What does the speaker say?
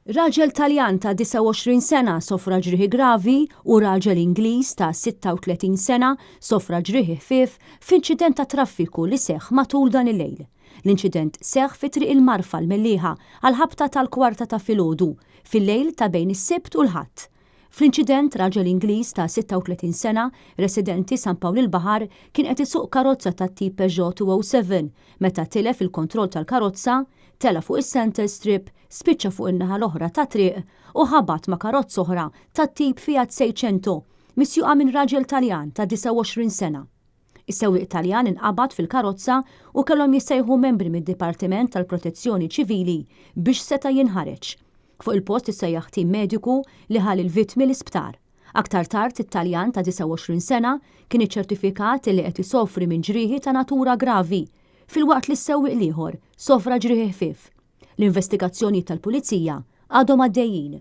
Raġel Taljan ta' 29 sena sofra ġrieħi gravi u raġel Ingliż ta' 36 sena sofra ġrieħi ħfief f'inċident tat-traffiku li seħħ matul dan il-lejl. L-inċident seħħ fi Triq il-Marfa l-Mellieħa għall-ħabta tal-kwarta ta' filgħodu, fil-lejl ta' bejn is-Sibt u l-Ħadd. Fl-inċident, raġel Ingliż ta' 36 sena, residenti San Pawl il-Baħar, kien qed isuq karozza tat-tip Peugeot 207 meta tilef il-kontroll tal-karozza, tela' fuq is-centre strip, spiċċa fuq in-naħa l-oħra tat-triq u ħabat ma' karozza oħra tat-tip Fiat Seicento misjuqa minn raġel Taljan ta' 29 sena. Is-sewwieq Taljan inqabad fil-karozza u kellhom jissejħu membri mid-Dipartiment tal-Protezzjoni Ċivili biex seta' jinħareġ. Fuq il-post issejjaħ tim mediku li ħa lill-vittmi l-isptar. Aktar tard it-Taljan ta' 29 sena kien iċċertifikat li qed isofri minn ġrieħi ta' natura gravi, filwaqt li s-sewwieq l-ieħor sofra ġrieħi ħfief. L-investigazzjonijiet tal-Pulizija għadhom għaddejjin.